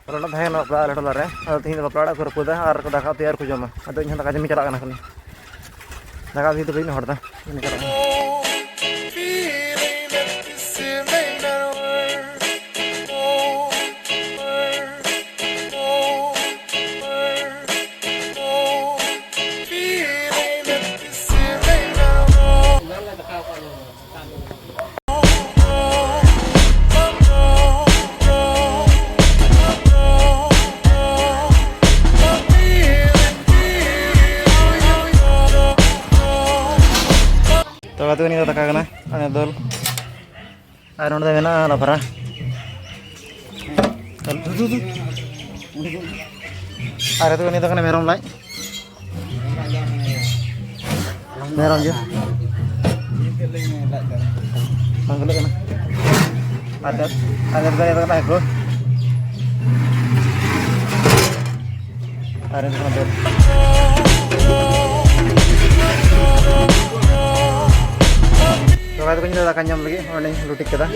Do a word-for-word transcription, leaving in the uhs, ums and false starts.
ᱚᱱᱟ ᱛᱟᱦᱮᱸ ᱠᱟᱱᱟ ᱵᱟᱯᱞᱟ ᱟᱞᱮ ᱴᱚᱞᱟ ᱨᱮ᱾ ᱟᱫᱚ ᱛᱮᱦᱮᱧ ᱫᱚ ᱵᱟᱯᱞᱟ ᱚᱲᱟᱜ ᱠᱚ ᱨᱟᱹᱯᱩᱫᱟ ᱟᱨ ᱫᱟᱠᱟ ᱩᱛᱩᱭᱟ ᱟᱨ ᱠᱚ ᱡᱚᱢᱟ᱾ ᱟᱫᱚ ᱤᱧ ᱦᱚᱸ ᱫᱟᱠᱟ ᱡᱚᱢ ᱤᱧ ᱪᱟᱞᱟᱜ ᱠᱟᱱᱟ ᱠᱷᱟᱹᱞᱤ᱾ ᱫᱟᱠᱟ ᱩᱛᱩ ᱫᱚ ᱵᱟᱹᱧ ᱦᱚᱲ ᱫᱟ᱾ ᱤᱧ ᱪᱟᱞᱟᱜ ᱠᱟᱱᱟ᱾ ᱛᱚ ᱜᱟᱛᱮ ᱠᱚ, ᱱᱤᱭᱟᱹ ᱫᱚ ᱫᱟᱠᱟ ᱠᱟᱱᱟ, ᱟᱨ ᱱᱤᱭᱟᱹ ᱫᱟᱹᱞ, ᱟᱨ ᱱᱚᱸᱰᱮ ᱫᱚ ᱢᱮᱱᱟᱜᱼᱟ ᱞᱟᱵᱽᱨᱟ᱾ ᱟᱨ ᱱᱤᱭᱟᱹ ᱫᱚ ᱠᱟᱱᱟ ᱢᱮᱨᱚᱢ ᱞᱟᱡ᱾ ᱢᱮᱨᱚᱢ ᱡᱤᱞ᱾ ᱵᱟᱝ ᱜᱩᱞᱟᱹᱜ ᱠᱟᱱᱟ᱾ ᱟᱨ ᱫᱟᱹᱞ, ᱟᱨ ᱫᱟᱹᱞ ᱠᱟᱱᱟ ᱦᱟᱹᱠᱩ᱾ ᱟᱨ ᱱᱤᱭᱟᱹ ᱫᱚ ᱠᱟᱱᱟ ᱫᱟᱹᱞ᱾ ᱛᱚ ᱜᱟᱛᱮ ᱠᱚ, ᱤᱧ ᱫᱚ ᱫᱟᱠᱟᱧ ᱡᱚᱢ ᱞᱟᱹᱜᱤᱫ ᱚᱸᱰᱮᱧ ᱞᱩᱴᱤᱡ ᱠᱟᱫᱟ᱾